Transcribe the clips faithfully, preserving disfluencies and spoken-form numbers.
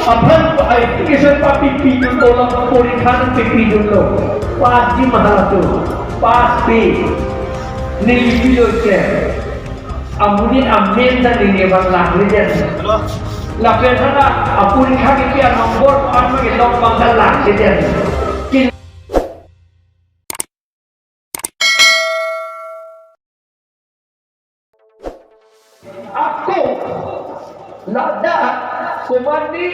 Aphan education papipi dunlo, porikha nangpipi dunlo. Pass ji ma halatum. Pass pe. Neli pilo ke. Amonit amen ta neli abang lakledet. Lapen hala aporikha kipi anumber ko-an ma kelok abang ta lakledet. Kin- Ako, ladak komatne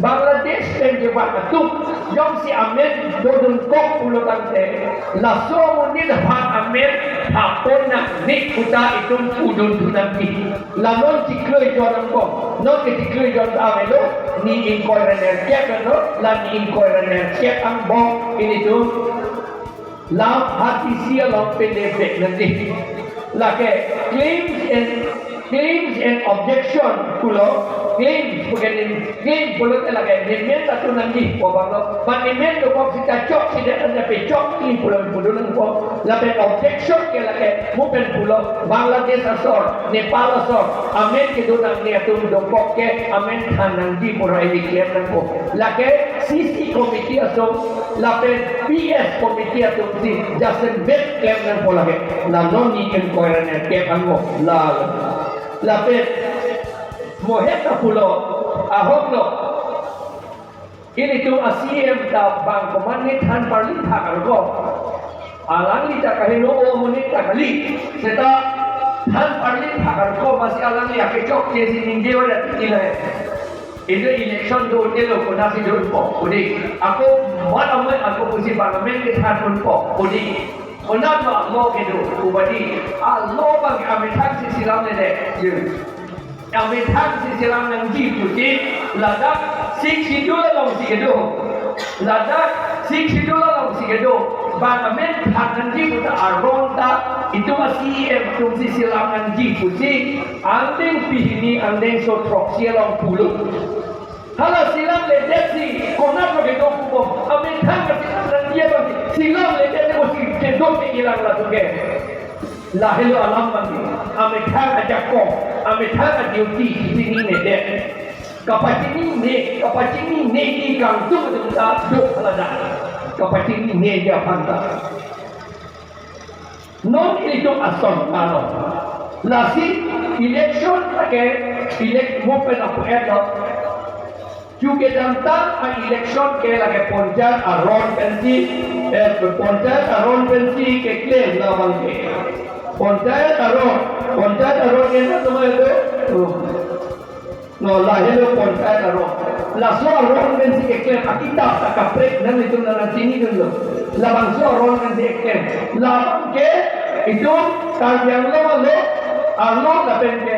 Bangladesh pen kevang atum jongsi amen dodun kok pulo tangte, laso amonit aphan amen thapon nangne puta itum pudun thu nangji. La non chiklo ejon angbong, non ke chiklo ejon ta avelo, ni ingkoi ra nerkep lo, la ni ingkoi ra nerkep angbong ilitum la H T C along pele vek nangji. Lake claims and, claims and objection pulo, claims bukan, claim pulo ke lake nemen ta thu nangji pu abang lo. Ba nemen dokok sita chok sida anda pe chok ni pulo pudun nangpo. Lapen objection ke lake mo pen pulo Bangladesh asor, Nepal asor, amen kedo nangne atum dokok ke amen than nangji pu ra ili klem nangpo. Lake C C committee asong, lapen P S committee atum si jasemet klem nangpo lake. La non ni ingkoi ra nerkep angbong. La, lapen mo het ta pulo, ahok lo. Ilitum a-C M ta bang komatne than parli thak arko. Alangli ta kaheno o amonit ta kali. Seta than parli thak arko, masi alangli akechok kesi ningje wala tiki lahai. Indo election do-un-elo, konatsi do-unpo, pu dei. Ako mat amoi ako pusi bang amen kethan unpo, pu dei. Konat ma mo kedo, pu ba dei. Alo bang amethang si selamledet. Ye. Amethang si selam nangji pusi ladak Sixth Schedule alongsi kedo. Ladak Sixth Schedule alongsi kedo. Bang amen than nangji puta aron ta itum a-C M atum si selam nangji pusi angdeng pini angdengso throksi along pulo. Hala selamledet si konat lo kedo pupo. Amethang si selam nangji abang selamledet ko si kedo ke ilang latum ke. Lahelo alam abang ke. Amethang ajakong, amethang a-duty chinine det. Kapachinine, kapachinine ke kangtung atum ta do haladak. Kapachinine aja aphan ta. Non ilitum ason ano. Lasi election lake elect mo pen apo et lo. Chu kedamtang a-election ke lake ponchayat aron pensi, eh, ponchayat aron pensi keklem labang ke. Ponchayat aron, ponchayat aron ke na tumai do. Oh. No, lahelo ponchayat aron. Laso aron pensi keklem, akitap ta kaprek nang itum nang chinidunlo. Labangso aron pensi keklem. Labang ke itum Karbi Anglong arlo, arlo lapen ke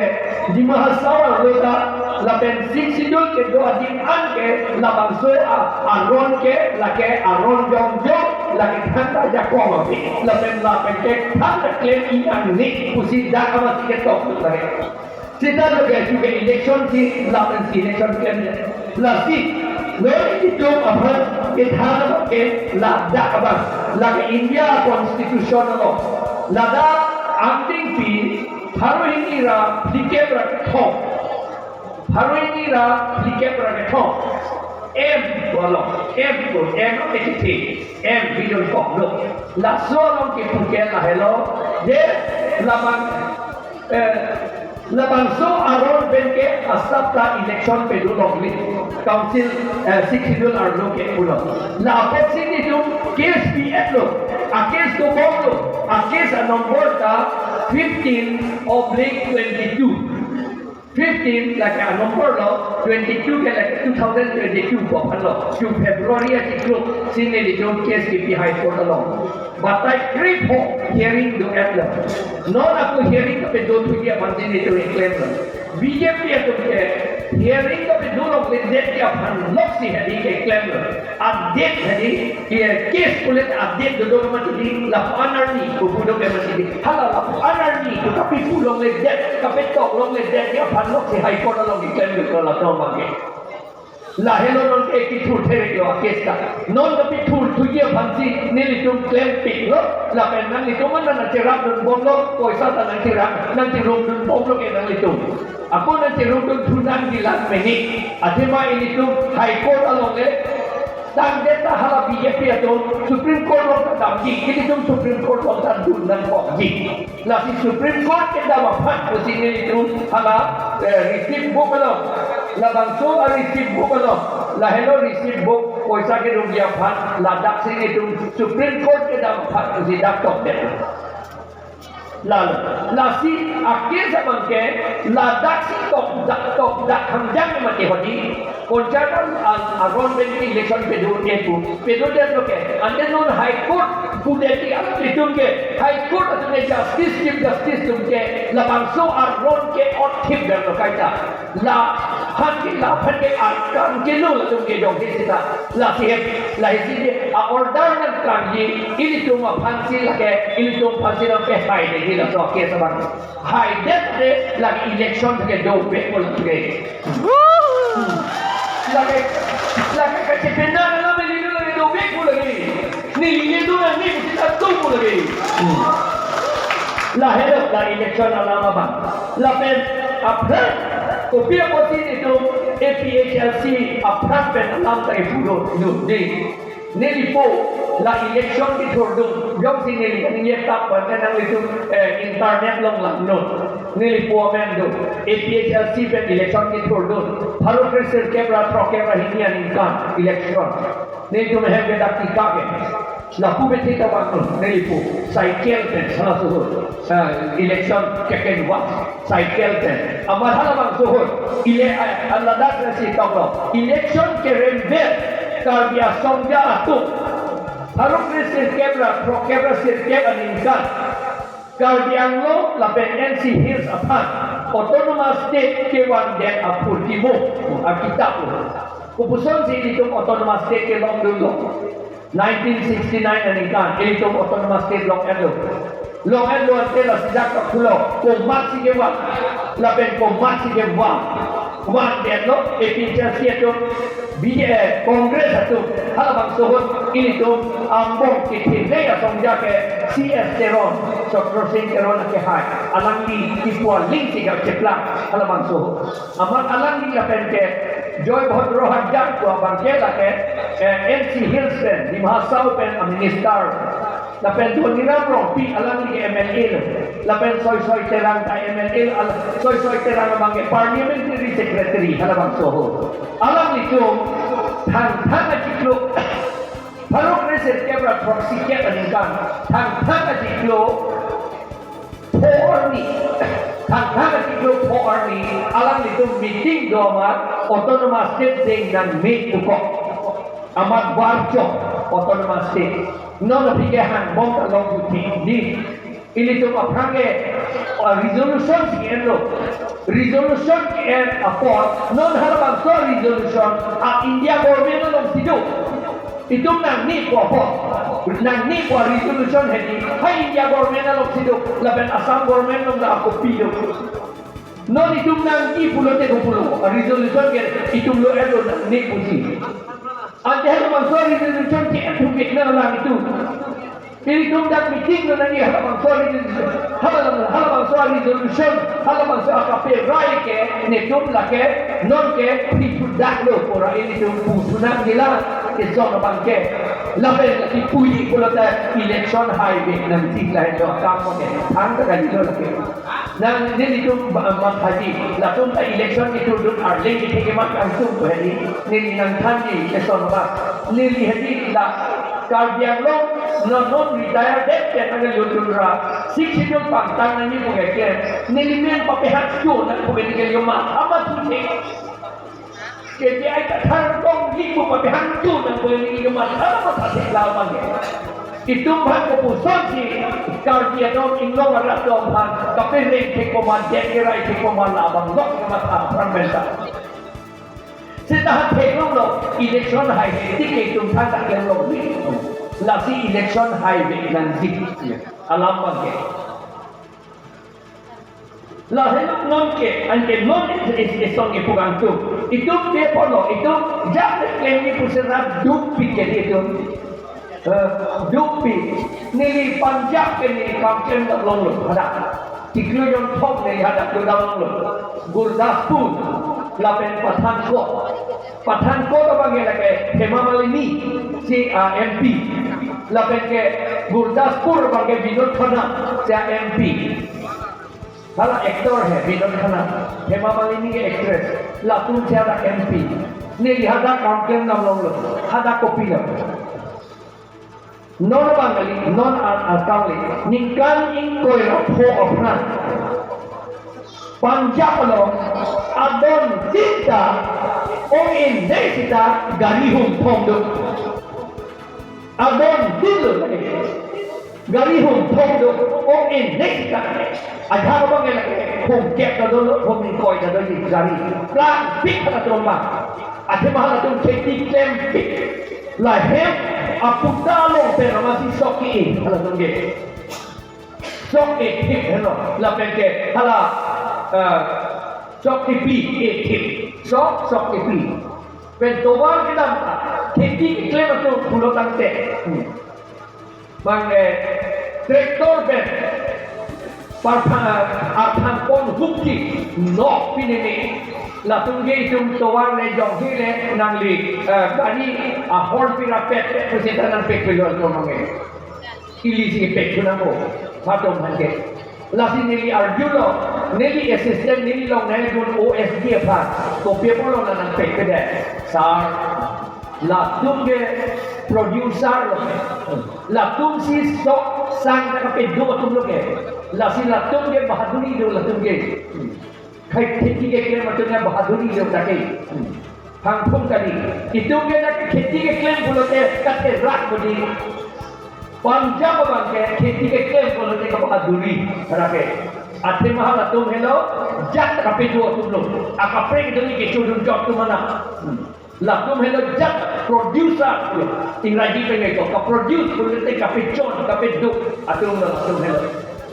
Dima Hasao arlo ta, lapen Sixth Schedule kedo adim an ke labangso a-, aron ke lake aron jongjong, lake than ta ajakong api. Lapen lapen ke than ta klem-i nangne pusi dak amat si ketok lake. Seta lo ke chu ke election si lapen si election klem. Lasi lo itum aphan kethan abang ke ladak abang, lake India Constitution along, ladak angdengpi pharo hini ra phlikep ra kethom, pharo hini ra phlikep ra kethom, M ko lo, M ko, M ke kithi, M bidon kok lo. Laso along kepu ke lahelo, je labang, eh, labangso aron pen ke asap ta election pedo longle. Council, eh, Sixth Schedule arlo ke pulo. La apotsi nelitum case pi-et lo. A-case dobom lo. A-case a-number ta fifteen oblique twenty-two. Fifteen lake a-number lo, twenty-two ke lake two thousand twenty-two ko aphan lo. Chu February achiklo si nelitum case kipi High Court along. Batai krip ho hearing do-et lo. Non ako hearing kapedo thuji aphan si nelitum keklem lo. B J P atum ke hearing kapedo longle det aphan lok si hearing keklem lo. A-date hadi, iya, case pulit a-date dodok mati di, lapu-an arni, kupu dok mati di. Hala lapu-an arni, tu kapipu longledet, kapetok longledet, ya aphan lok si High Court along keklem dok latum abang ke. Lahelo non ke kithur therek lo a-case ta. Non kapithur thu Aphansi nelitum klempiklo, lapen nanglitum an nangcherapdunbomlo, poisa ta nangcherap, nangcherumdunbomlo ke nanglitum. Ako nangcherumdun thu nangjilan meni. Athema ilitum High Court along le, tangdet ta hala B J P atum Supreme Court along ta damji, ilitum Supreme Court along ta dun nangkokji. Lasi Supreme Court kedam aphan pusi nelitum hala, eh, receipt book along, labangso a-receipt book along, lahelo receipt book, poisa kedunji aphan, ladaksi nelitum Supreme Court kedam aphan pusi dak tokdet. Lalo, lasi a-case abang ke, ladaksi tokdak, tokdak hangjang mati hodi, Panchayat al-, aron pen election pedun-e pu, pedundetlo ke. Ante non High Court pudet ti ilitum ke, High Court atum ke justice, Chief Justice atum ke, labangso aron ke-ot thipdetlo kaita. La aphan ke, la aphan ke akam ke lo latum ke jongsi sita. Lasi hem, lahisi de a-order nangkangji, ilitum aphansi lake, ilitum aphansi nangpehai de di laso case abang. Haidet de lake election ke dovek mo lake. Lake, lake kachepena alam neli do lake dovek mo lake. Neli neli do nang neli kita do mo lake. Lahelo la election alam abang. Lapen aphrang kopi apotsi nelitum A P H L C aphrang pen alam ta ipudun, dun de. Neli po la election kethurdun, jongsi neli kani yetap ban nanglitum, eh, internet along langnon. Neli po amen do, A P H L C pen election kethurdun. Pharo kre sirkep ra throkkep ra hini aningkan election. Nelitum hem ke dak tika ke. Lapu bethek ta vangnon, neli po. Cycle pen, hala suhut. Ah, election keken vang. Cycle pen. Amat halabangso ahut. Ile, ah, aladak nasi toklo. Election kerem vet Karbi asongja atum. Pharo kre sirkep ra throkkep ra sirkep aningkan Karbi Anglong lapen N C Hills aphan Autonomous State kevangdet aphuti mo akitap lo. Kopusonsi ilitum Autonomous State kelongdunlo? Nineteen sixty-nine aningkan ilitum Autonomous State long-etlo. Long-etlo ante lasi dak kapulo, komatsi kevang, lapen komatsi kevang. Vangdetlo, A P H L C atum, B J P, Congress atum, halabangso ahut ilitum angbong kethenei asongja ke C S Teron, Chakra Singh Teron akehai, alangli kipu alingsi kacheplang, halabangso ahut. Amat alangli lapen ke Joy Bhadra Hajjar pu abang ke lake, eh, N C Hills pen, Dima Hasao pen a-minister. Lapen Dhoniram Rongpi alangli ke M L A lo. Lapen Soisoi Terang ta M L A lo, al-, Soisoi Terang abang ke parliamentary secretary halabangso ahut. Alanglitum thangthang achiklo, pharo kre sirkep ra throksi kep aningkan, thangthang achiklo pho arni, thangthang achiklo pho arni, alanglitum meeting do amat, Autonomous State deng nangme pukok. Amat varchok Autonomous State. Non aphi ke hangbom ta long duti di. Ilitum aphrang ke, uh, resolution si enlo. Resolution ke en apot, non halabangso resolution a India government alongsi do. Itum nangni pu apot, nangni pu resolution hedi, ha India government alongsi do, lapen Assam government along ta a-copy do. Non itum nangji pulote kopulo, resolution ke itum lo-etlo nangni pusi. Ante halabangso resolution ke-en thupik nang lang itum. Ilitum dak meeting lo nangji halabangso resolution. Halabang, halabangso resolution, halabangso a-copyright ke netum lake, non ke, phi thudak lo pura ilitum pu thunang nila, ke jong abang ke. Lapen kipuji pulote election haivek nangji lahelo akam ke. Thangta kalilo lake. Nang nelitum ba-, mathaji, latum ta election kethurdun arleng kethe kemat angsung pu hedi, neli nangthanji, eson ba. Neli hedi la Karbi Anglong, non non retire det pen nanglutunra, Sixth Schedule pangtang nangji pu keklem, neli men papehang cho nang pu ke neli yo matha mathuthe. Kebi ai ta thang tong li pu papehang cho nang pu neli yo matha mathathe la abang ke. Itum aphan kopusonsi Karbi atum inglong arat atum aphan kapereng thek komat, det kerai thek komat la abang lok kematha aphrang pen ta. Seta ha theklonglo, election haivek tik ke itum thangta klemlo ni. Lasi election haivek nangji alam abang ke. Lahelo non ke, anke non is, is, is song ipu kangtung. Itum pe pono, itum jak klem ni pusi rat duk pik ke itum. Eh, Dupi, neli Punjab ke neli kam klem dam longlo, hadak. Chiklo jonthom neli hadak dodam longlo. Gurdaspur, lapen Pathankot. Pathankot abang ke lake Hema Malini, si a M P. Lapen ke Gurdaspur abang ke Vinod Khanna, si a M P. Hala actor he, Vinod Khanna. Hema Malini ke actress. Latum si hadak M P. Neli hadak kam klem dam longlo. Hadak kopilo. Non abang kali, non a-, akam le. Ningkan ingkoi ra pho aphrang Punjab along adon tin ta ong-e ne sita gari hum phong do. Adon tin lo. Gari hum phong do, ong-e ne sita. Ajahak abang ke lake hum kep ta dolo, hum ingkoi ta dolo gari. Plangpik halatum abang. Athema halatum kheti klempik. Lahem aputa along pen amatsi sok ke-e halatum ke. Sok kethip heno, lapen ke hala, eh, sok kephli, kethip. Sok, sok kephli. Pen tovar kedam ta kheti keklem atum pulo tangte. Hmm. Bang, eh, tractor pen parpha-, arphan pon hukji nok pinene. Latum ke itum tovar le jongsi le nangli, eh, gari ahorpi rapet pet pusita nangpekpilo atum abang ke. Ili si pek thu nangpo, matom aphan ke. Lasi neli arjulo, neli assistant, neli longnai atum O S D aphan, kopi apotlo nangpekpedet. Sir, latum ke producer lo. Latum si sok sang ta kapedo atum lo ke. Lasi latum ke bahaduri do latum ke. Khai kheti keklem atum ke bahaduri do ta ke. Hangphung kali. Itum ke na kheti keklem pulote katherak bodi. Punjab abang ke kheti keklem pulote kabahaduri ra ke. Athema halatum helo, jat kapedo atum lo. Akaprek atum ke chodun jok atum mana. Hmm. Latum helo jat producer pulo. Ingraji pen ko ka-produce pulote kapechon, kapedo atum lo latum helo.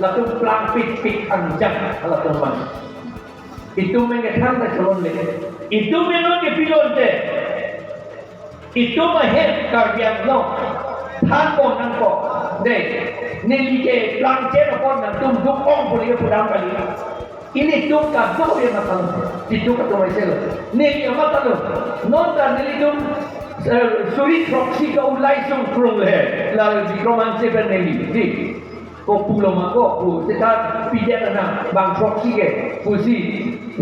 Latum plangpikpik angjang halatum abang. Itum mengethang ta cholonle. Itum meno ke pilonte. Itum ahem Karbi Anglong. Thanpo nangpo. Dei. Neli ke plangche apot nangtum duk-ong puli ke pudam kali. Ilitum kadokave matha lo. Itum kadokave selo. Neli amatha lo. Non ta nelitum, eh, suri throksi ka-ulai sungkrung le. La Bikram Hanse pen neli. Dei. Kopulo ma ko, pu, seta pidetnang bang throksi ke, pusi,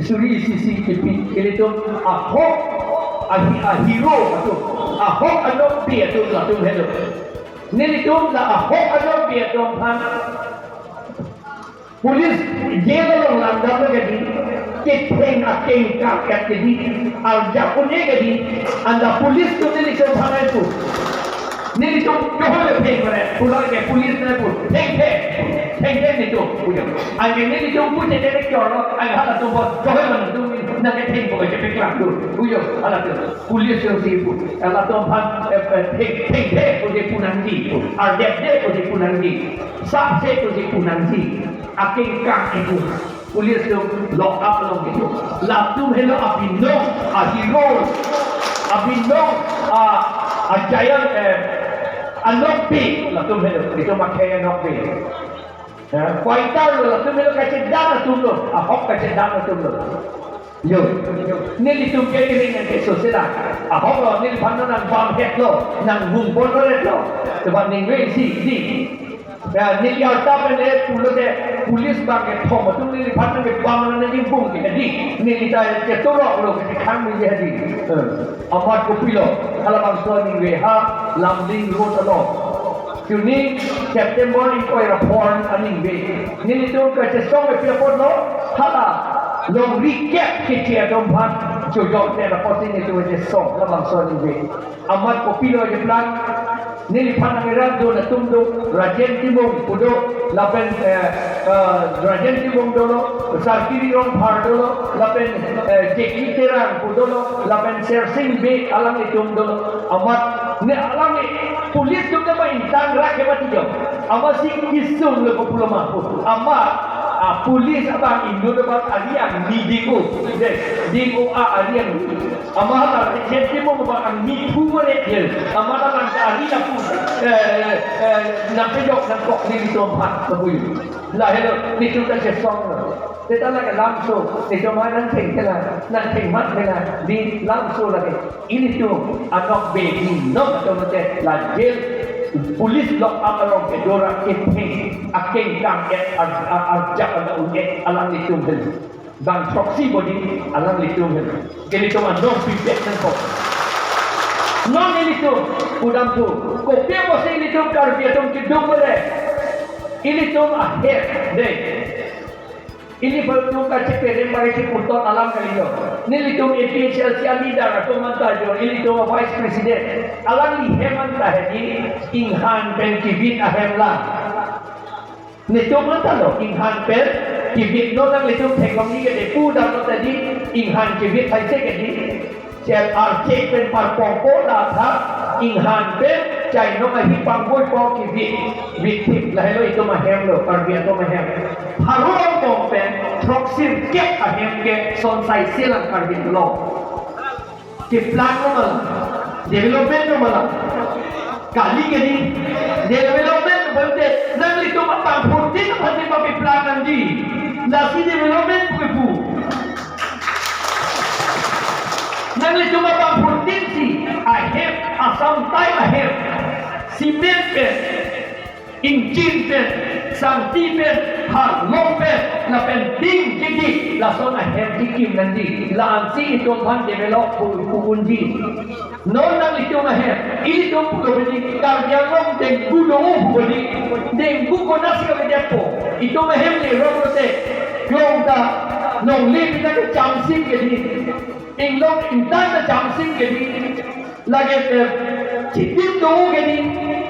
suri isi isi kipi, ilitum ahok, ahi-, ahero atum, ahok anokbe atum latum helo. Nelitum la ahok anokbe atum aphan, police jail along langdam lo ke dei, ketheng akengkak ke dei, arjap un-e ke dei, anta police atum nelitum aphan ai pu. Nelitum kehole pheng mane, pular ke police nai pu, thengthe, thengthe nelitum, pujo. Anke nelitum pu je neli kyor lo, anke halatum apot, kehole mane tum nangkethengpo ke chepeklang tu, pujo, halatum, police atum si pu, halatum aphan, eh, eh, theng, thengthe, puji pu nangji, pu, ardepde, puji pu nangji, sapse, puji pu nangji, akengkak ipu. Police atum lock up along kedo. Latum helo abinong, ahero, abinong, a, a giant, eh, anokbe, latum helo, itum akhei anokbe. Eh, fighter lo, latum helo kachedan atum lo, ahok kachedan atum lo. Yo, nelitum ke iring ke sosela. Ahok lo, neliphan nangbam het lo, nanghum pon lo het lo. Coba ningve isi, di. Ya, neli arta pen le pulote police bang kethom atum neliphan nangkebam nangkebung ke dei. Neli ta chetorok lo ke khang neli dei. Eh, amat kopilo, halabangso aningve ha, Lumding Road along. Juni September ingkoi ra pho aningve. Nelitum kachesong ke pi apotlo, hala longri kep keche atum aphan chojokdet apotsi nelitum chesong, halabangso aningve. Amat kopilo keplang, neliphan nangkeradun atum do, Rajen Timung pu do, lapen, eh, eh, Rajen Timung dolo, Sarkiri Rongphar dolo, lapen, eh, Jackie Terang pu dolo, lapen Sersing Bey alanglitum dolo. Amat ne alang police atum ta ba intang rak ke mati jo. Amatsi kesung lo kopuloma pu. Amat, ah, police abang inut abang ari angni ding-o. Dei, ding-o a ari angni. Amat la Rajen Timung abang angni thu mare ye. Amat alang ta Ari lapu, eh, eh, nangpejok nangkok nelitum aphan lapu. Lahelo nelitum ta chesong lo. Seta lake lamso, nelitum aphan nangtheng thela, nangtheng mat thela, di lamso lake. Ilitum anok bedi nok atum mate la jail, police lock up along kedo ra ketheng, akengkang et ar-, ar-, arjap ana un-et alanglitum helo. Bang throksi bodi alanglitum helo. Ke ilitum anong feedback nangkok. Non ilitum pudamthu, kopi apotsi ilitum Karbi atum keduk bole. Ilitum ahem, dei. Ilitum kacheperem pare si putot alam kalilo. Nelitum A P H L C a-leader atum anta jo, ilitum a-vice president. Alangli hem anta hedi, inghan pen kivit ahem lang. Nelitum anta lo, inghan pen kivit, non nanglitum theklong ni kede pudamlo ta di, inghan kivit hai se kedi. Chel archek pen parpongpo la tha, inghan pen chainong ahi pangvoipo kivit, vit thip, lahelo itum ahem lo, Karbi atum ahem. Pharo angbong pen throksi kep ahem ke son sai selang Karbi lo. Keplang lo malang, development lo malang. Kali kali, development bante, nanglitum apangphurtin aphan ni pakeplang nangji. Lasi development pu kepu. Nanglitum apangphurtin si ahem, Assam time ahem, cement pen, ingchin pen, sangti pen, harlong pen, lapen ding kiki, lason ahem kikim nangji. La-ansi itum aphan develop pu, pu unji. Non nanglitum ahem, ilitum pulo bedi, Karbi Anglong dengku do-o pu bedi, dengku konatsi kavedetpo. Itum ahem le rok lote, klong ta, nongle pina kechamsing kedi, inglong ingtang kechamsing kedi, lake, eh, chitim do-o kedi,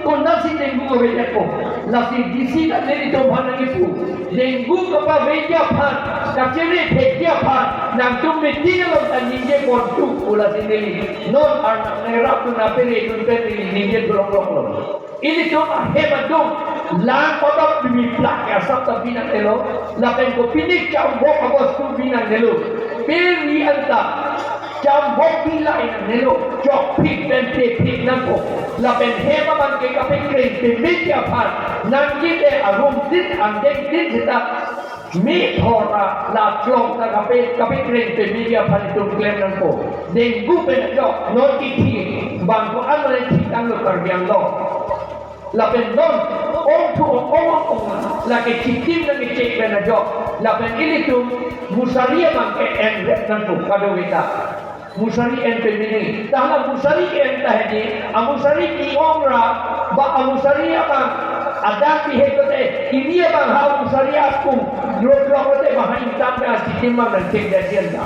konatsi dengku kavedetpo. Lasi D C ta nelitum aphan nangkipu. Dengku kapaveji aphan, kachere phekji aphan, nangtum meeting along ta ningje pontu, pu lasi neli. Non arnam nangrap tu napele tun pen neli ningje thulonglok lo. Ilitum ahem adung, lang kotak pimi plak ya sap ta binang telo, lapen kopine chambok abostu binang telo. Peri anta, chambok bilai nangnelo, chokphit pen pephit nangkok. Lapen hem abang ke kapekreng pemeji aphan, nangji te arum tin angdeng tin seta, me thora la klong ta kape, kapekreng pemeji aphan itum klem nangkok. Dengku pen ajok, non kithi, bang ko-an mane thitang lo Karbi Anglong. Lapen non, ongthu ong ong ong, lake chitim nangkechek pen ajok, lapen ilitum musari abang ke-enrep nangkok kadokave ta. Musari en pemini. Ta hala musari en ta hedi, amusari ki-ong ra, ba amusari abang, adak pihek kote, ini abang ha musari akung, lok lok kote, ba ha ingtam ka chitim abang nangchek jajian ta.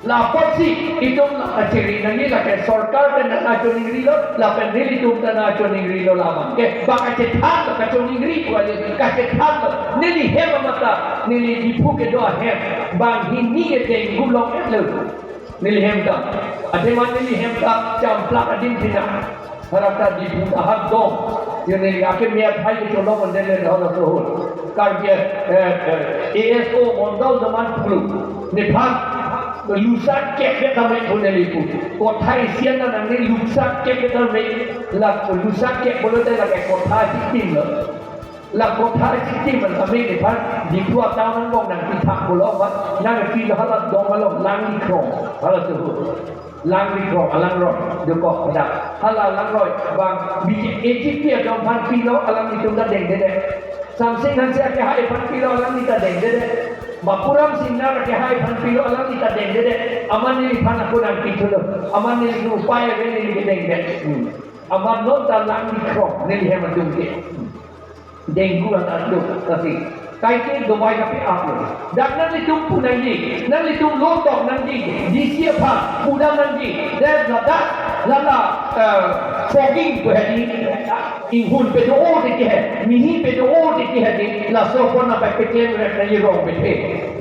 La apotsi itum la kachiri nangji, lake sorkar pen nangkachoningrilo, lapen nelitum ta nangkachoningrilo labang ke, ba kachethan lo, kachoningri kuali, kachethan lo. Neli hem amata, neli Diphu kedo ahem, banghini ke dengku long-et lo. Neli hem ta, ademan neli hem ta champlak adim pina. Harap ta Diphu ta hak dong. Yo neli ake miat hai ke cholong onde le dahon asohor. Karbi, eh, eh, A S O mondol doman pulu. Nephan lusak kep ke tame ko neli pu. Kotha isian na nangne lusak kep ke tame. La lusak kep bolo te lake kotha chitim lo. La kotha chitim an tame nephan Diphu atown angbong nangpithak bolo ba nangpilo hala dong alo Langli Krong. Hala sohor. Langli Krong, alangroi, dokok hadak. Hala alangroi, bang B J P, A G P atum aphan pilo alanglitum ta dengdedet. Samsing Hanse akehai aphan pilo alangli ta dengdedet. Bapuram Singnar akehai aphan pilo alangli ta dengdedet. Amat neliphan ako nangpithulo. Amat neli upai ave neli kedengdet. Hmm. Amat non ta Langli Krong, neli hem adung ke. Dengku an atu kasi. Kaike dobai kape aplo. Dak nanglitum pu nangji, nanglitum lo tok nangji, D C aphan pudam nangji. Dan ladak, lala, eh, fogging pu hedi, inghun pedo-o de ke he, mihi pedo-o de ke hedi, laso pon na pakeklem rek nangji rong bethe.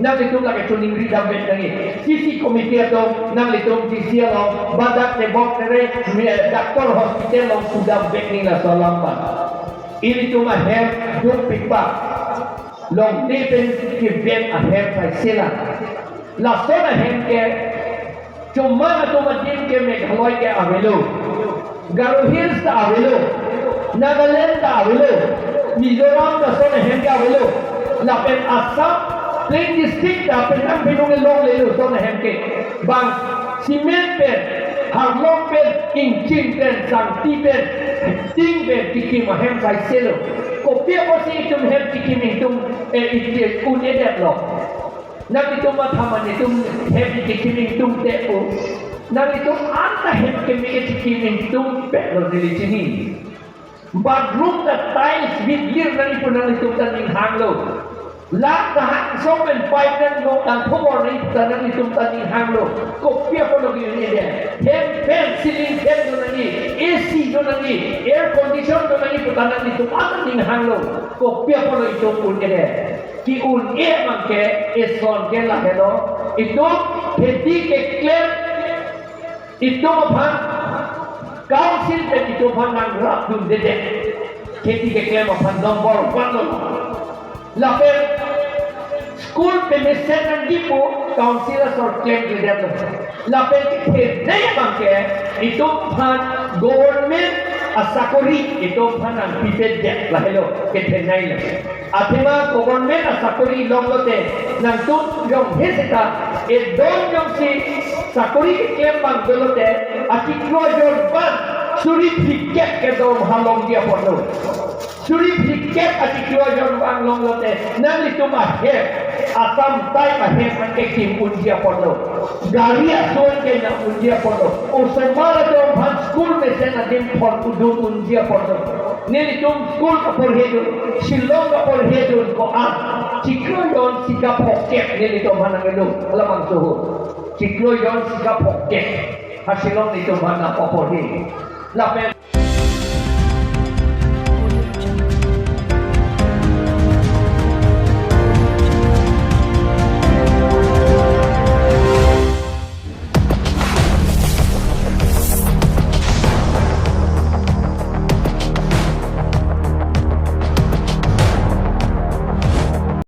Nanglitum lake choningri dam bet nangji. C C committee atum, nanglitum D C along, badak tebok tere, mi-, doctor hospital along pudam bet nangji laso alam abang. Ilitum ahem dukpik ba. Longle pen keven ahem sai selang. Lason ahem ke, chomang atum adim ke Meghalaya ke avelo. Garo Hills ta avelo, Nagaland ta avelo, Mizoram ta lason ahem ke avelo, lapen Assam plain district ta penang penung along lelo lason ahem ke. Bang cement pen, harlong pen, ingching pen, sangti pen, tin pen kekim ahem saiselo. Kopi apotsi itum hem kekim itum, eh, itum un-edetlo? Nanglitum matha ma itum hem kekim ingtungte o. Nanglitum anta hem keme kekim ingtungpetlo neli chini. Bathroom ta tiles bit lir nangji pu nanglitum ta ning hanglo. Lakh ta hangso pen pipe nanglo, tang khobor nangji pu ta nanglitum ta ning hanglo. Kopi apotlo ke un-edet? Hem pen ceiling fan do nangji, A C do nangji, air condition do nangji pu ta nanglitum anta ning hanglo. Kopi apotlo itum un-edet? Ke-un-e abang ke eson ke lahelo. Itum kheti keklem, itum aphan council pen itum aphan nangrapdundedet. Kheti keklem aphan number one lo. Lapen school pemesen nangji pu council asor klemkledetlo. Lapen kethenei abang ke itum aphan government asakori itum aphan nangpipedet, lahelo kethenei lo. Athema government asakori longlote nangtum jonghe seta edon jongsi sakori keklem abang dolote achiklo ajon abang suri phlikep ke dormaha longji apotlo. Suri phlikep achiklo ajon abang longlote nanglitum ahem, Assam type ahem an kekim unji apotlo. Gari ason ke nang unji apotlo. Osomar atum aphan school mesen adim phon udun unji apotlo. Nelitum school kaporhedun, Shillong kaporhedun ko-an, chiklo jon sika phokep nelitum aphan nanglo, alamang suhu. Chiklo jon sika phokep ha Shillong nelitum aphan nangpaporhe. Lapen